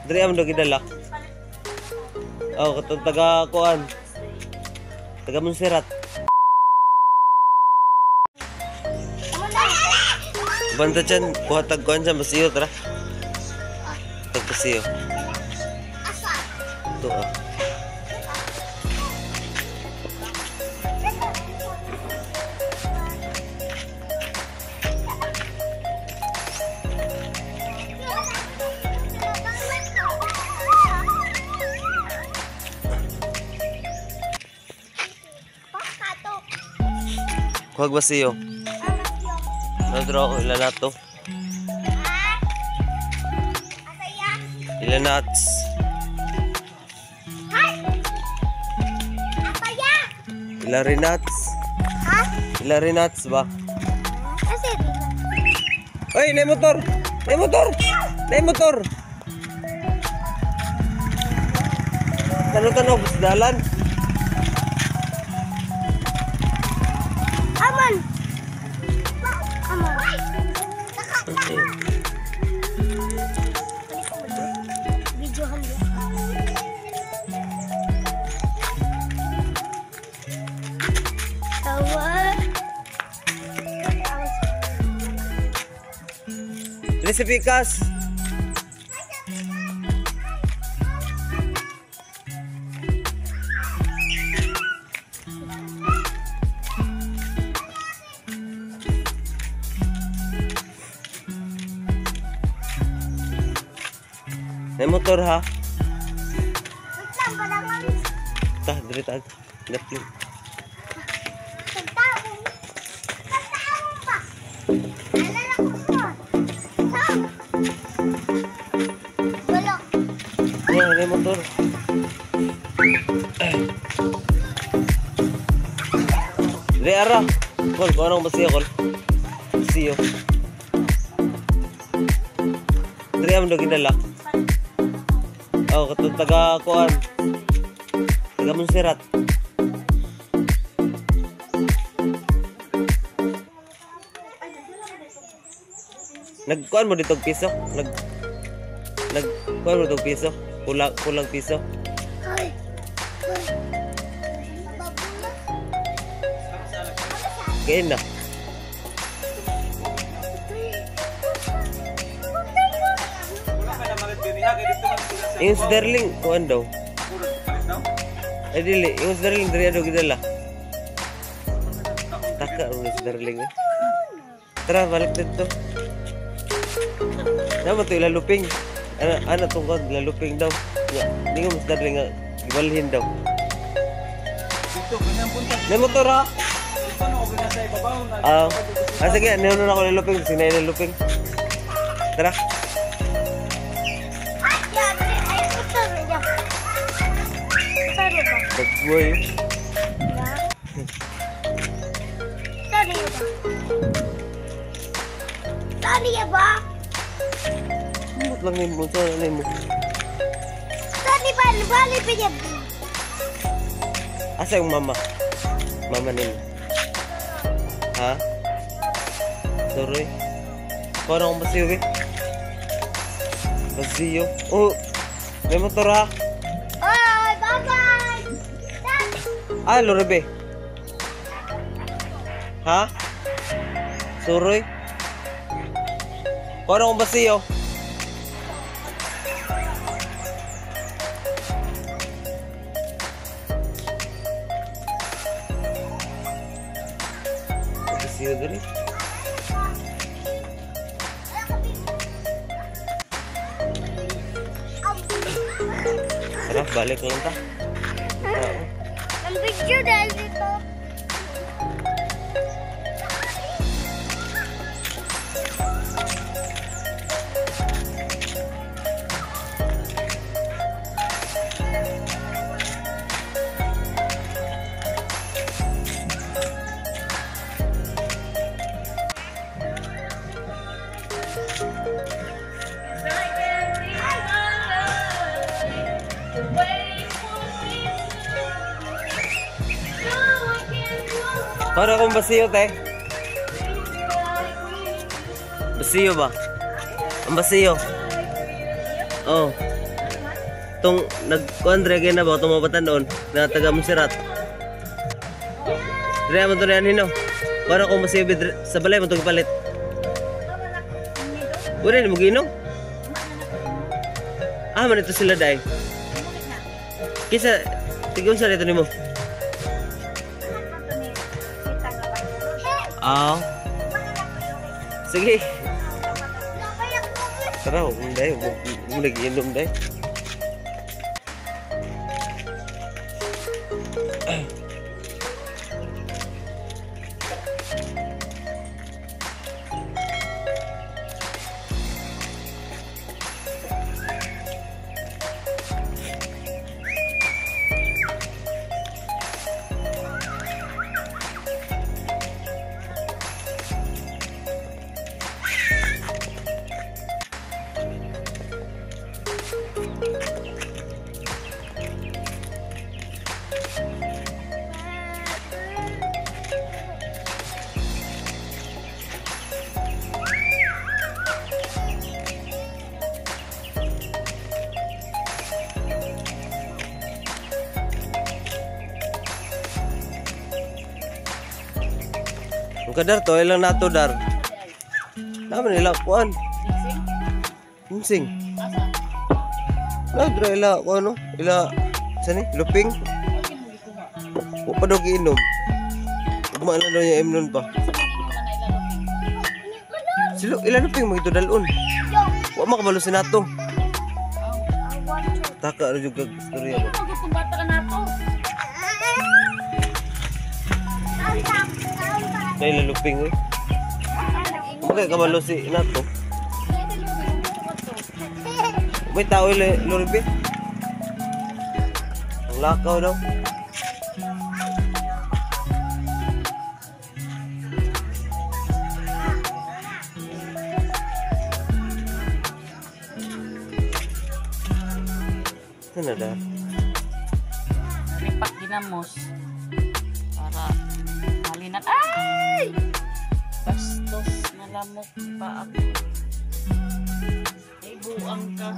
Diri am do gidala. Oh, katong taga kuan. Taga Montserrat. Banta dyan, kuha tag kuan dyan, basiyo, tara. Tag basiyo. Ito ah. Kuha basiyo. Nadro ako ila nato. Ila nuts. Ila rin nuts. Ila rin nuts ba? Oy, na motor. Na motor. Na motor. Tano-tano dalan. Aman. Aman. Videohan mo. Tawa. Resipikas. May motor ha? Ta, diri ta. Dapli. Ya, may motor. Diri ara. Kol, kuanong basiyo kol? Basiyo. Diri am do gidala. Oh, katong taga kuan. Taga Montserrat. Nagkuan mo dito piso? Nagkuan mo dito piso? Kulang kulang piso. Kain na. Yung si Darling, kuan daw. Ay dili, yung si Darling diri daw gidala. Taka ang si Darling eh. Tara, balik dito. Naman to ilaluping. Ana ana tong kuan ilaluping daw. Ya, ningon si Darling nga gibalhin daw. Dito ganyan punta. May motor ha. Dito no ko sa ibabaw na. Ah, sige, ninon ako ilaluping, sige na ilaluping. Tara. Boy. Sorry ba? Mut lang nimo, sorry nimo. Sorry ba, bali pa yan. Asa yung mama? Mama nimo. Ha? Sorry. Parang akong basiyo eh. Basiyo. Oh, may motor ha. Ah, lorebe. Ha? Suroy? Paano kung basiyo? Basiyo dali. Tara, balik lang ta. Ang video dahil dito. Para akong basiyo, te. Basiyo ba? Ang basiyo. Oh. Tong nagkuan dre na ba itong mga batanon na taga Monserrat. Dre man to na hino. Para kung masibi sa balay mo itong ipalit. Wala ni mo giinom? Ah, man ito sila dai. Kisa tigun sa dito nimo. Ah. Sige. Tara, huwag dai, huwag mo nagiinom dai. Ang kadar to, ilang nato dar. Naman ila kuan. Missing. Na dra ila kuan no? Ila sani luping. Wa pa daw giinom. Ugma na daw niya imnon pa. Silo ila luping mo ito dalon. Wa makabalo si nato. Taka ra jud kag istorya ba. Dahil laluping eh. Bakit kabalo si Nato? May tao yung loribe. Ang lakaw daw. Ano na? Ripak ginamos. Para halinan. Ay! Bastos na lamok pa ako. Ay, buang ka.